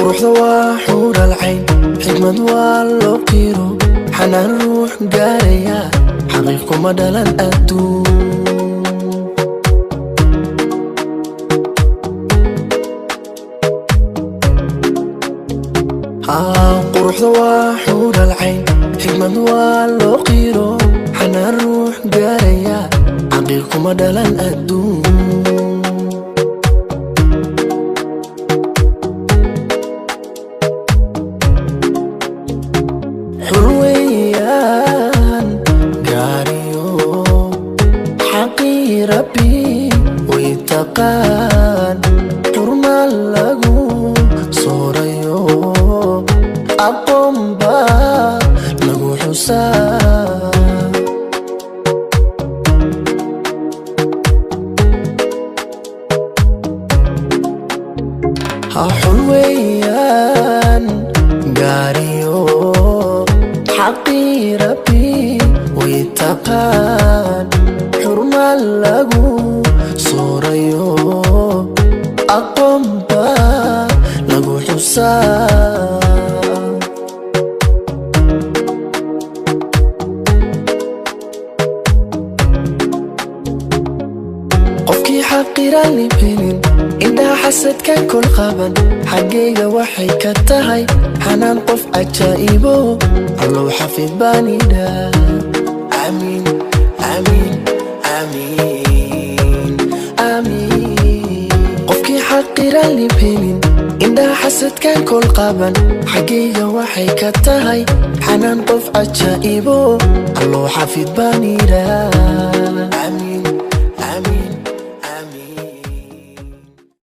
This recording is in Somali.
Quruxda waa xuuralcayn, xigmad waa loo qiro, xanaan ruux gaaraya xaqiiq kuma dhalan adduun. Quruxda waa xuuralcayn, xigmad waa loo qiro, xanaan ruux gaaraya xaqiiq kuma dhalan adduun. Xul weeyaan gaariyo xaqii Rabbi way taqaan, xurma lagu soorayo, aqoon baa lagu xusaa. Ha, xul weeyaan gaariyo xaqii Rabbi way taqaan, xurma lagu soorayo, aqoon baa lagu xusaa. Qofkii xaqira libhelin, indhaha xasadkan kol qaban, xaggayga waxay ka tahay xanaan qof cajaa'ibo. Allow xafid baan idhaa. Aamiin, aamiin, aamiin, aamiin. Qofkii xaqira libhelin, indhaha xasadkan kol qaban, xaggayga waxay ka tahay xanaan qof cajaa'ibo. Allow xafid baan idhaa.